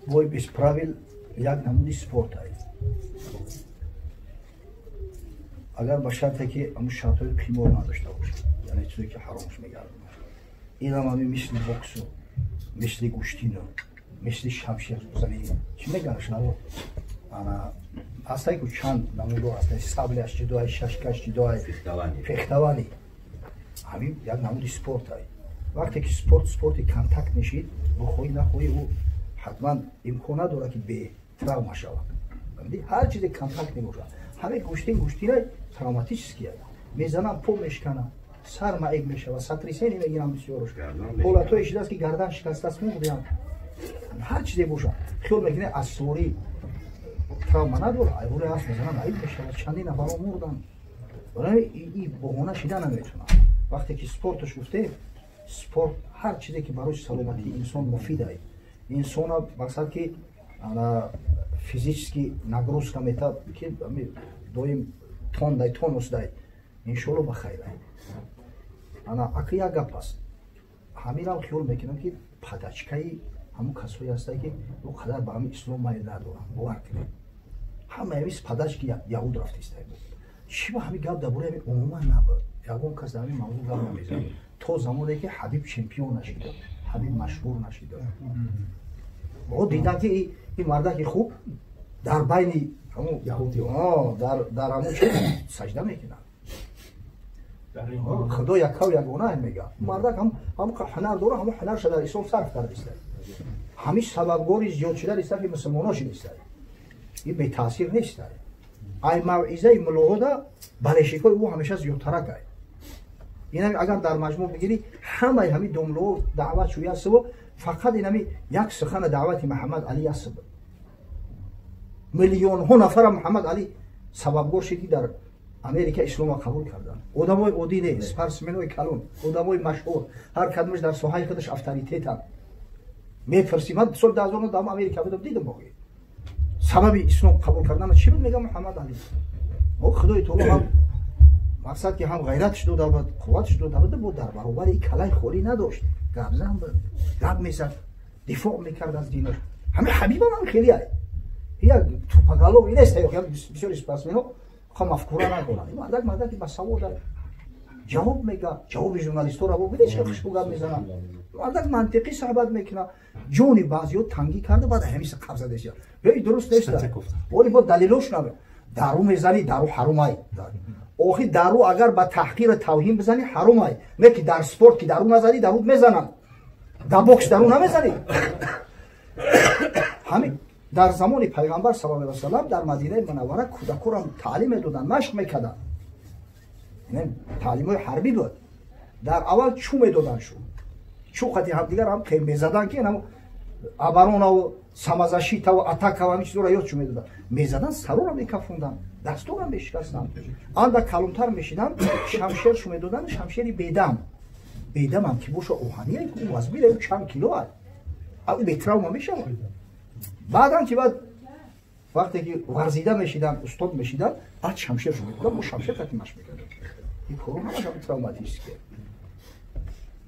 Бой без правил як намуди спорт аст. Агар ба шарте ки ҳамун шартҳои қимор надошта бошад, яъне чизе ки ҳаромш мегардонад. Инам ҳами мисли боксу, мисли гӯштину, мисли шамшерзанӣ. Чӣ меганаш наво? Ана ҳастай ку чанд намудо ҳастай, сабляш ҷудоай, шашкаш ҷудоай, фехтаванӣ. Ҳамин як намуди спорт ай. Вақте ки спорт спорти контакт мешид, бухоҳӣ нахоҳӣ ӯ ҳатман имкон надорад ки бетравма шавад. Ҳар чизе контакт мебошад. Ҳамин гӯштин гӯштинай травматический ай. Мезанам по мешканам, сар маиб мешавад, сотрясение мегирам бисёрош. Ҳолатҳое шудааст ки гардан шикастааст, мурдиам. Ҳар чизе бошад. Хиёл мекунед аз сорӣ травма надорад, айбуре аст мезанам маиб мешавад, чандин нафарҳо мурданд. Барои ин баҳона шида наметавонад. Вақте ки спорташ гуфтем, спорт ҳар чизе ки барои саломатии инсон муфид ай. Инсона мақсад ки физически нагрузка метад, ки доим тондай, тонусдай, иншоалло ба хайр ай. Ана ака як гап аст. Ҳаминам хиёл мекунам ки падачкаи ҳамун касое ҳастанд ки ӯ қадар ба ҳамин ислом майл надоранд, бовар кунед. Ҳама ҳамин падачки яҳуд рафтаистай. Чӣ ба ҳамин гап дар бораи ҳамин умуман набуд. Ягон кас дар ҳамин мавзӯъ гап намезад. То замоне ки Ҳабиб чемпион нашида, Ҳабиб машҳур нашида. О дидан ки ин мардаки хуб дар байни ҳамун яҳудиҳо дар ҳамун чи саҷда мекунад. Худо яккав ягона мега. Мардак ҳам ҳунар дора, ҳамун ҳунарша дар ислом сарф кардиста. Ҳамин сабабгори зиёд шудани сафи мусулмонҳо шудиста. Ин бетаъсир нест. Ай мавъизаи мулоҳода балешикҳои ӯ ҳамеша зиёдтарак ай. Инами агар дар маҷмӯъ бигирӣ, ҳамаи ҳамин домлоҳо даъват шуд ясибо, фақат инами як сухана даъвати Муҳаммад Али ясиб. Миллионҳо нафара Муҳаммад Али сабабгор шуд ки дар Америка исломро қабул карданд. Одамои оддӣ не, спортсменои калон, одамои машҳур, ҳар кадомаш дар соҳаи худаш авторитетанд. Мепурсӣ, ман соли 2009 дар Америка будам, дидам боқӣ. Сабаби ислом қабул карданам чӣ буд? Мегам Муҳаммад Али. О Худои таоло ҳам мақсад ки ҳам ғайратш дода буд, қувватш дода буд, бо дар баробари калаи холӣ надошт. Гапзан буд, гап мезад, дифоъ мекард аз динаш. Ҳамин Ҳабибам ҳам хеле ай. Як тупагалов нест, бисёри спортсменҳо хо мафкура надоранд. Ин мардак мардаки басавод ай. Ҷавоб мега, ҷавоби журналистҳоро бубинед чӣ хушбӯ гап мезанад. Мардак мантиқӣ суҳбат мекунад. Ҷони баъзиҳо тангӣ карда, баъд ҳамиса қабза дешад. Эй дуруст нест. Вале бо далелош набе. Дару мезанӣ, дару ҳаром ай. Охи дару агар ба таҳқир тавҳин бизанӣ ҳаром ай. Не ки дар спорт ки дару назанӣ, дару мезананд. Дар бокс дару намезанӣ. Ҳамин дар замони пайғамбар саллаллоҳу алайҳи васаллам дар Мадинаи Мунаввара кӯдаконро таълим медоданд, машқ мекарданд. Таълимҳои ҳарбӣ буд. Дар аввал чӯ медоданд шу. Чӯ қати ҳамдигар ҳам қем мезаданд ки оборонаву самозащитаву атакаву ҳамин чизҳоро ёд чӯ медоданд. Мезаданд, сарора мекафонданд, дастора мешикастанд. Анда калонтар мешиданд, шамшер шу медоданд, шамшери бедам. Бедамам ки боша оҳание, ӯ вазмира чанд кило ай. Ӯ бетравма мешавад. Баъдан ки баъд вақте ки варзида мешиданд, устод мешиданд, баъд шамшер шу медоданд, бо шамшер қати машқ мекарданд. Ин корҳо ҳамаш ҳамин травматические.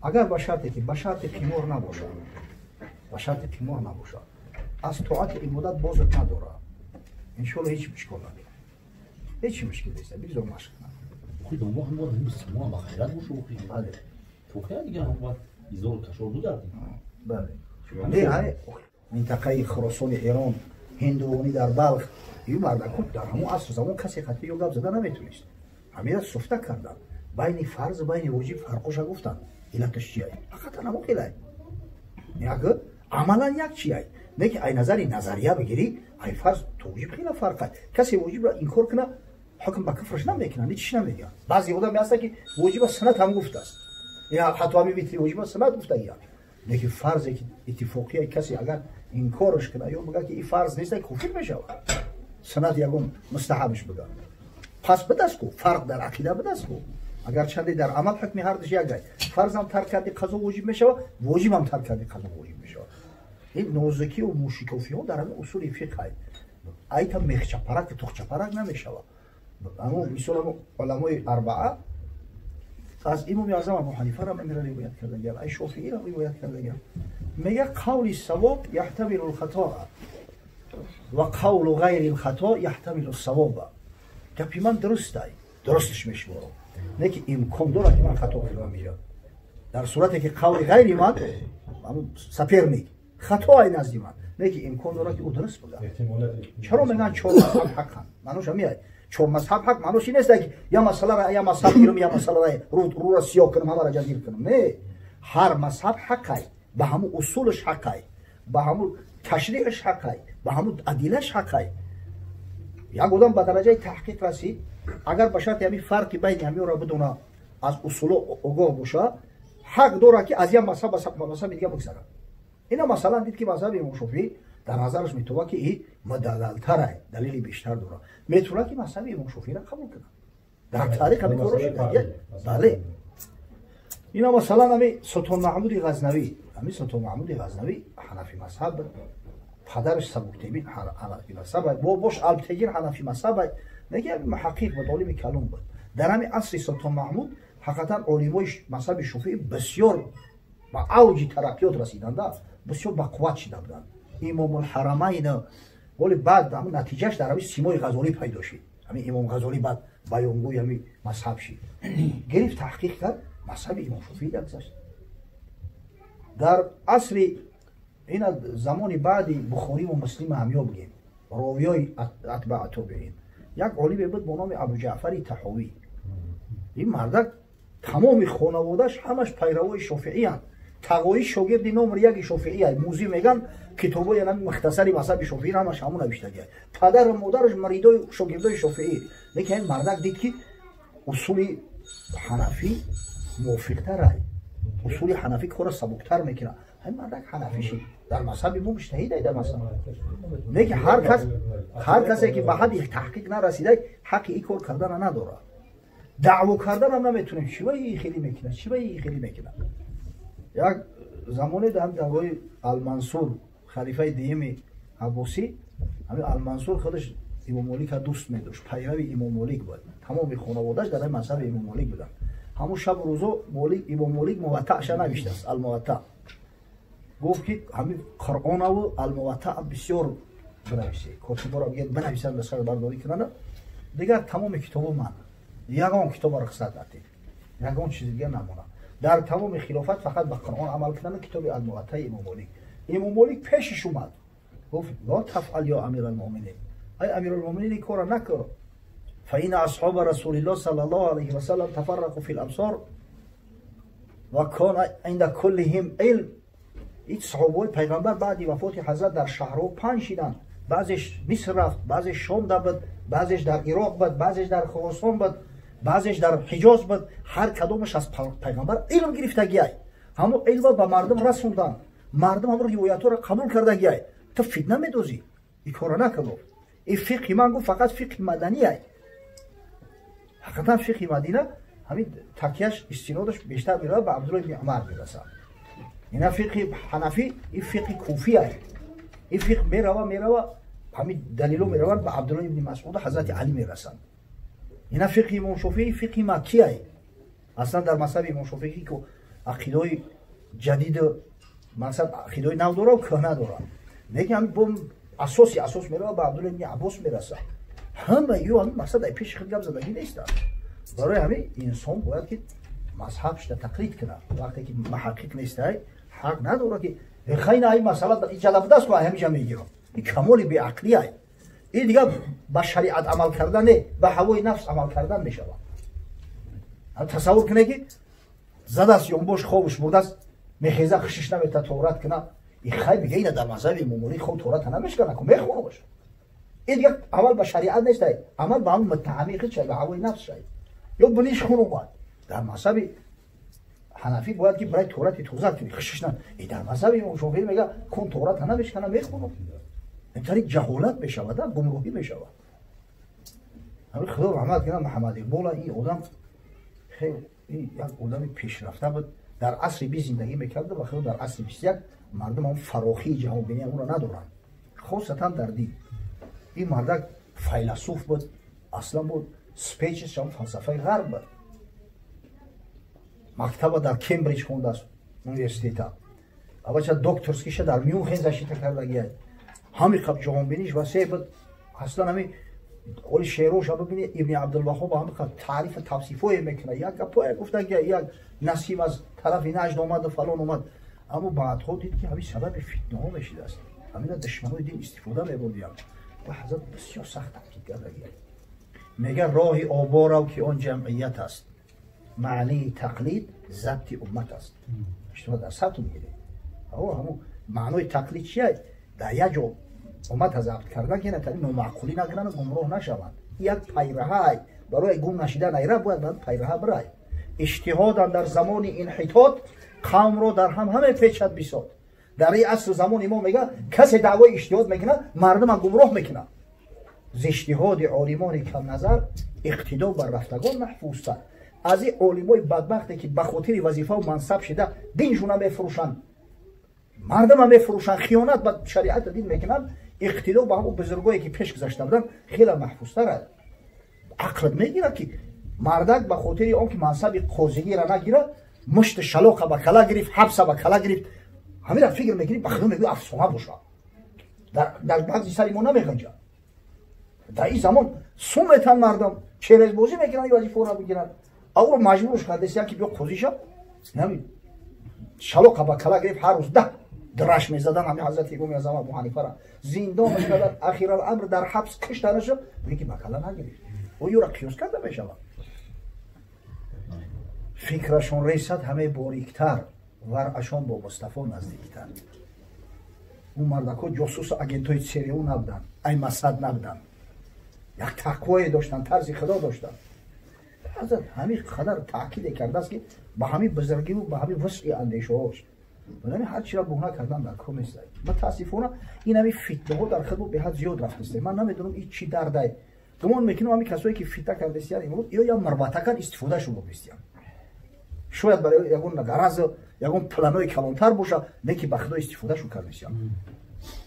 Агар ба шарте ки ба шарти қимор набошад, ба шарти қимор набошад, аз тоати ибодат бозат надорад. Иншоалло ҳеҷ мушкил надорад. Ҳеҷ мушкил нест, бигзор машқ кунад. Охи домло ҳам бояд ҳамин мусулмон ба ғайрат боша охи. Бале. Воқеан дигар ҳам бояд изор кашор будард. Бале. Не, ҳай минтақаи Хуросони Эрон, ҳиндувонӣ дар Балх, ин мардакон дар ҳамон аср замон касе қатъи ё гап зада наметонист. Ҳамира суфта карданд. Байни фарз байни воҷиб фарқоша гуфтанд. Иллаташ чи ай? Ҳақиқатан ҳамон хел ай. Як амалан як чи ай. Не ки ай назари назария бигирӣ, ай фарз то воҷиб хеле фарқ ай. Касе воҷибро инкор куна, ҳукм ба куфраш намекунад, ҳеҷ чиз намегӯяд. Баъзе одаме ҳастанд ки воҷиба суннат ҳам гуфтааст. Я ҳатто ҳамин витри воҷиба суннат гуфтагия. Лекин фарзе ки иттифоқия касе агар инкорш кунад ё бигӯяд ки ин фарз нест, куфр мешавад. Суннат ягон мустаҳабш бигӯяд. Пас бидаст ку, фарқ дар ақида бидаст ку. Агарчанде дар амал ҳукми ҳардуш як ай. Фарзам тарк карди қазо воҷиб мешавад, воҷибам тарк карди қазо воҷиб мешавад. Ин нозукию мушикофиҳо дар ҳамин усули фиқҳ ай. Айта мехчапарак тухчапарак намешавад. Аммо мисол ҳамон уламои арбаа Аз имоми аъзам Абу Ҳанифа ҳам амира ривоят кардагиам, ай Шофиӣ ҳам ривоят кардагиам. Мега қавли савоб яҳтамилу лхатоа ва қавлу ғайри лхато яҳтамилу савоба. Гапи ман дурустай, дурусташ мешуморам, не ки имкон дорад ки ман хато кунам. Мега дар сурате ки қавли ғайри ман, соперник, хато ай назди ман, не ки имкон дорад ки ӯ дуруст буда. Чаро мегӯянд чор мазҳаб ҳаққанд? Маънош ҳамиай, чор мазҳаб ҳақ маънош ин нест ки я масъалара я мазҳаб гирам, я масъалара рура сиёҳ кунам, ҳамара ҷазир кунам. Не, ҳар мазҳаб ҳаққай, ба ҳамун усулаш ҳаққай, ба ҳамун ташриҳаш ҳаққай, ба ҳамун адилаш ҳаққай. Як одам ба дараҷаи таҳқиқ расид, агар ба шарти ҳамин фарқи байни ҳаминро бидона, аз усуло огоҳ боша, ҳақ дорад ки аз як мазҳаб ба мазҳаби дига бигзарад. Ина масалан дид ки мазҳаби имом Шофиӣ дар назараш метобад ки и мудаллалтарай, далели бештар дорад, метавонад ки мазҳаби имом Шофииро қабул кунад. Дар таърих ҳамин корро шуда. Бале, ина масалан ҳами Султон Маҳмуди Ғазнавӣ, ҳами Султон Маҳмуди Ғазнавӣ ҳанафи мазҳаб, падараш Сабуктегин ҳанафи мазҳаб, бобош Алптегин ҳанафи мазҳаб, неки ҳами муҳаққиқ буд, олими калон буд. Дар ҳами асри Султон Маҳмуд ҳақиқатан олимои мазҳаби Шофиӣ бисёр ба авҷи тараққиёт расиданда, бисёр бақувват шида буданд. Имомулҳарамайн воли баъд ҳамин натиҷааш дар ҳамин симои Ғазолӣ пайдо шид. Ҳамин имом Ғазолӣ баъд баёнгӯи ҳамин мазҳаб шид. Гирифт, таҳқиқ кард, мазҳаби имом Шофиӣ гузашт. Дар асри ина замони баъди Бухориву Муслима ҳамё бигем, ровиёи атбаа тобеин, як олиме буд бо номи Абуҷаъфари Таҳовӣ. Ин мардак тамоми хонаводааш ҳамаш пайравои шофииянд. Тағои шогирди номер яки шофиия, музӣ меган, китобои ҳами мухтасари мазҳаби шофиӣ ҳамаш ҳамун навиштагия. Падару модараш маридои шогирдои шофиӣ. Лекин ҳамин мардак дид ки усули ҳанафӣ мувофиқтарай, усули ҳанафӣ кора сабуктар мекунад. Ҳамин мардак ҳанафӣ шид, дар мазҳаби мо муҷтаҳидай дар мазҳаб. Лекин ҳар касе ки ба ҳадди таҳқиқ нарасидай, ҳаққи ин кор кардана надорад. Даъво карданам наметунем, чива и хеле мекунад, чива и хеле мекунад. Як замоне дар давраи Алмансур, халифаи дуюми Аббосӣ, ҳамин Алмансур худаш имом Молика дӯст медошт, пайрави имом Молик буд, тамоми хонаводааш дар ҳамин мазҳаби имом Молик буданд. Ҳамун шабу рӯзо имом Молик Муваттаъша навиштааст, Алмуваттаъ. Гуфт ки ҳамин Қуръонаву Алмуваттаъ бисёр бинависе, котиборо бигӯяд бинависанд, нусхабардорӣ кунанд. Дигар тамоми китобо ман ягон китобо рухсат надид, ягон чизи дигар намонад. Дар тамоми хилофат фақат ба Қуръон амал кунанд, китоби Алмуваттаи имом Молик. Имом Молик пешиш омад, гуфт: ла тафъал ё амиралмуъминин, ай амиралмуъминин, ин кора накун. فإن أصحاب رسول الله صلى الله عليه وسلم تفرقوا في الأمصار وكان عند كلهم علم. این صحابه پیغمبر بعد وفات حضرت در شهرها پنج شدند، بعضش مصر رفت، بعضش شام بود، بعضش در عراق بود، بعضش در خراسان بود، بعضش در حجاز بود. هر کدومش از پیغمبر علم گرفتگی، همون علم به مردم رسوندن، مردم همون روایت را قبول کردگی. تو فتنه میدوزی، این کارو نکن. این فقه من گفت فقط فقه مدنی ای. حقیقتا فقه مدینه همین تکیهش استنادش بیشتر میره به عبدالله بن عمر میرسه. اینا فقه حنفی، این فقه کوفی ای. این فقه میره همین دلیلو میره به عبدالله بن مسعود حضرت علی میرسن. اینا فقه امام شافعی فقه مکی ای. اصلا در مذهب امام شافعی که عقیده جدید مقصد عقیده نو داره و کهنه داره، لیکن همین بم اساس میره به عبدالله بن عباس میرسه. همه یو همین مقصد ای پیش خود گپ زدگی نیست. برای همین انسان باید که مذهبش تقلید کنه. وقتی که محقق نیست حق نداره که خیلی این مسئله ایجاد دست کو همیشه میگیرم. این کمال بی‌عقلی ای. این دیگه با شریعت عمل کردن نه، با هوای نفس عمل کردن میشه. تصور کنه که زده است یونباش خوابش برده است، میخیزه خشش نمیته تورات کنه. این خیلی میگه اینه در مذهب امام خود تورات نمیشکنه که میخونه باشه. این دیگه عمل با شریعت نیست، عمل با همون متهمی خود شد، به هوای نفس شد. یا بنیش خون اومد. در مذهب حنفی باید که برای تورات توزیع کنی خشش نه. این در مذهب امام شافعی میگه کن تورات نمیشکنه میخونه. اینطوری جهالت میشود، گمراهی میشود. همین خدا رحمت کنه محمد اقبال، این آدم خیلی یک آدم پیشرفته بود، در عصر 20 زندگی میکرد و خدا در عصر 21 مردم هم فراخی جهانبینی اون را ندارند، خاصتا در دین. این مردک فیلسوف بود، اصلا بود سپیچش هم فلسفه غرب بود. Мактаба дар Кембриҷ хондааст, университета. Аввалча докторскиша дар Мюнхен защита кардагиай. Ҳами қаб ҷаҳонбиниш васеъ буд. Аслан ҳами оли шеъроша бибини, Ибни Абдулваҳоб ҳами қаб таърифу тавсифое мекунад. Як гапое гуфтагиай, як насим аз тарафи Наҷд омаду фалон омад. Аммо баъдҳо дид, ки ҳамин сабаби фитнаҳо мешидааст. Ҳамина душманои дин истифода мебурдиям. Ва ҳазрат бисёр сахт таъкид кардагиай. Мега роҳи оборав, ки он ҷамъият аст, маънии тақлид забти уммат аст. Шумо дар сабт мегиред. Ҳамун маънои тақлид чия? Дар як ҷо уммата забт кардан, ки натари номаъқулӣ накунанд, гумроҳ нашаванд. Як пайраҳай барои гум нашидан айра бояд ба пайраҳа бирай. Иҷтиҳодан дар замони инҳитот қавмро дар ҳам ҳаме печад бисод. Дар ин асру замони мо мега касе даъвои иҷтиҳод мекунад, мардума гумроҳ мекунад. Зи иҷтиҳоди олимони камназар иқтидо бар рафтагон маҳфузтар. Аз ин олимои бадбахте, ки ба хотири вазифаву мансаб шида диншуна мефурӯшанд, мардума мефурӯшанд, хиёнат ба шариату дин мекунанд, иқтидо ба ҳамон бузургое, ки пеш гузашта буданд, хеле маҳфузтар аст. Ақлат мегирад, ки мардак ба хотири он ки мансаби қозигиро нагирад, мушти шалоқа ба кала гирифт, ҳабса ба кала гирифт. Ҳамира фикр мекунӣ, ба худо мегӯӣ, афсона бошад, дар баъзи сари мо намеғанҷад. Дар ин замон сум метан, мардум черезбозӣ мекунанд, ин вазифаро бигиранд. Ауро маҷбурш кардест, ки биё қозӣ шав. Шалоқа ба кала гирифт, ҳар рӯз 10 драш мезадан ҳами ҳазрати имоми аъзам Абу Ҳанифара зиндонаш кардан, ахираламр дар ҳабс киштанаша, лекин ба кала нагирифт. Оёра қиёс карда мешавад? Фикрашон ресад ҳаме бориктар, варъашон бо Мустафо наздиктар. Ӯ мардакҳо ҷосусу агентҳои ЦРУ набуданд, ай Масад набуданд, як тақвое доштанд, тарзи худо доштанд. Ҳазрат ҳамин қадар таъкиде кардааст, ки ба ҳамин бузургиву ба ҳамин вусъи андешаҳош ҳар чиро буҳна кардан дар кор нест. Мутаассифона, ин ҳамин фитнаҳо дар худмо беҳад зиёд рафтаст. Ман намедонам, ин чӣ дардай. Гумон мекунам, ҳамин касое, ки фитна кардастиян имрӯз, ё я марбатакан истифодашу бурдистиян. Шояд барои ягон ғаразу ягон планои калонтар боша, не ки ба худо истифодашу кардастиян.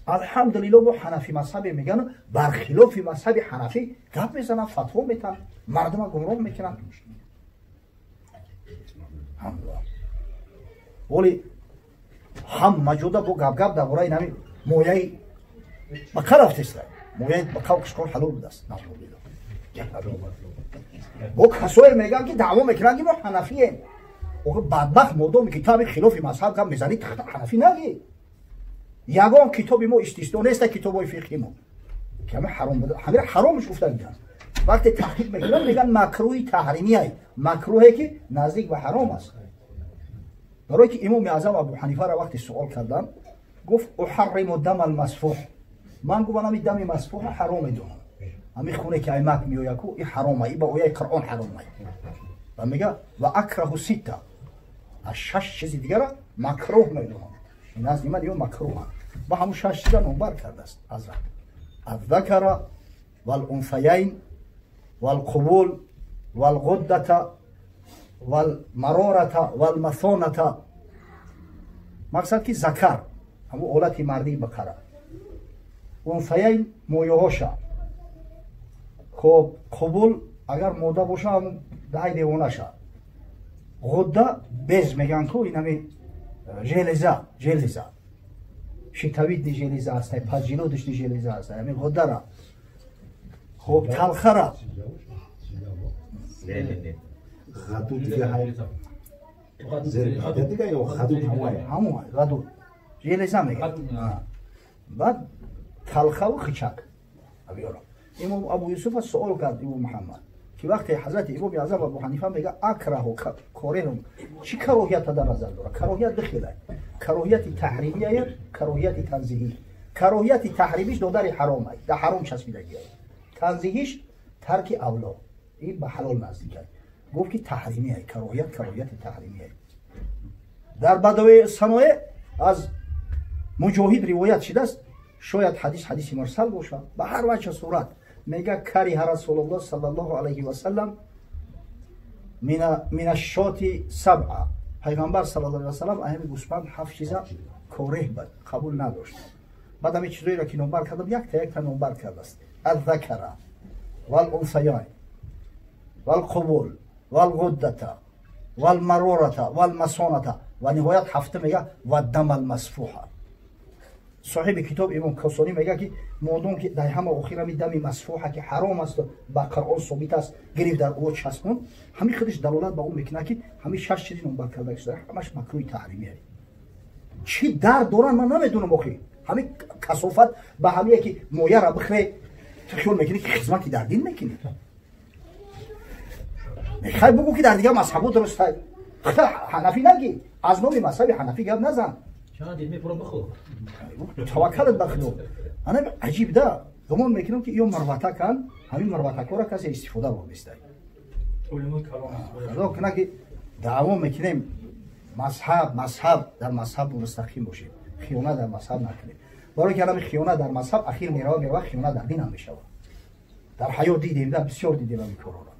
Алҳамдулилло, мо ҳанафи мазҳабе меган, бархилофи мазҳаби ҳанафӣ гап мезананд, фатво метаҳанд, мардума гумроҳ мекунанд. Оли ҳама ҷода бо гапгап дар бораи ҳамин мояи ба ка рафтеста, мояи ба қавқишкор ҳалол будааст. Бо касое мегӯянд, ки даъво мекунанд, ки мо ҳанафием. Охир бадбахт, модоме ки ту ҳамин хилофи мазҳаб гап мезанӣ, ҳанафӣ нагӣ. Ягон китоби мо истисно неста, китобҳои фиқҳи мо, ки ҳама ҳаром буда. Ҳамира ҳаромш гуфтагианд. Вақте таҳқиқ мекунанд, мегӯянд макрӯҳи таҳримияй, макрӯҳе, ки наздик ба ҳаром аст. Барое ки имоми аъзам Абу Ҳанифаро вақте суол карданд, гуфт: уҳарриму дама алмасфуҳ. Ман гуфтам, ҳами дами масфуҳа ҳаром медонам, ҳами хуне, ки аймак меояку, и ҳарома, и ба ояи Қуръон ҳаромай. Ва мега: ва акраҳу ситта, аз шаш чизи дигара макрӯҳ медонам, назди ман ё макрӯҳанд. Ба ҳамун шаш чиза номбар кардааст ҳазрат: аддакара валунфаяйн валқубул валғуддата валмарората валмасоната. Мақсад ки закар, ҳамун олати мардии бақара, унфаяйн моёҳоша, хоб, қубул агар мода боша, ҳамун даҳи девонаша, ғудда без мегӯянд ку, ин ҳами железа, железа щитовидный железа ҳастай, поджелудочный железа ҳастай, ҳамин ғуддара, хоб, талхара. Ғадуд дига ҳай дига ё ғадуд ҳамоя? Ҳамоя ғадуд железа мегӯянд. Баъд талхаву хичак. Имом Абу Юсуфа суол кард имом Муҳаммад, ки вақте ҳазрати имоми аъзам Абу Ҳанифа мега акраҳу кореҳум, чӣ кароҳията дар назар дорад? Кароҳият духелай: кароҳияти таҳримияя, кароҳияти танзиҳӣ. Кароҳияти таҳримиш додари ҳаромай, дар ҳаром часпидагиай. Танзиҳиш тарки авло, ин ба ҳалол наздикай. Гуфт, ки таҳримияй, кароҳият кароҳияти таҳримияй. Дар Бадои Саное аз Муҷоҳид ривоят шудааст, шояд ҳадис ҳадиси мурсал бошад, ба ҳар вача сурат мега: кариҳа Расулуллоҳ саллаллоҳу алайҳи васалам минашшоти сабъа. Пайғамбар саллаллоҳу алайҳи васалам ҳами гӯсфанд ҳафт чиза кореҳ бад, қабул надошт. Баъд ҳамин чизоеро, ки номбар кардам, якта якта номбар кардааст: аззакара валунсаяйн валқубул валғуддата. Валмарората валмасоната ва ниҳоят ҳафта мега ва дамал масфуҳа. Соҳиби китоб имом Косонӣ мега, ки модом ки дар ҳама охир ҳами дами масфуҳа, ки ҳаром аст, ба Қуръон собит аст, гирифт дар ӯ часпон, ҳамин худаш далолат ба ӯ мекунад, ки ҳамин шаш чизи номбар карда шуда ҳамаш макрӯҳи таҳримия. Чӣ дард доранд, ман намедонам. Охи ҳамин касофат ба ҳамие ки мояра бихӯре, ту хиёл мекунӣ, ки хизмати дар дин мекунӣ. Мехай бугӯ, ки дар дигар мазҳабо дурустай. Ҳанафӣ нагӣ, аз номи мазҳаби ҳанафӣ гап назан, таваккалат ба Худо. Ана аҷиб да. Гумон мекунам, ки ё марватакан, ҳамин марватакҳоро касе истифода бурдистай. Худо куна, ки даъво мекунем мазҳаб, мазҳаб, дар мазҳаб мустақим бошем, хиёнат дар мазҳаб накунем, барои ки анами хиёнат дар мазҳаб ахир мерава, мерава, хиёнат дар дин ҳам мешавад. Дар ҳаёт дидем да, бисёр дидем ҳамин корҳоро.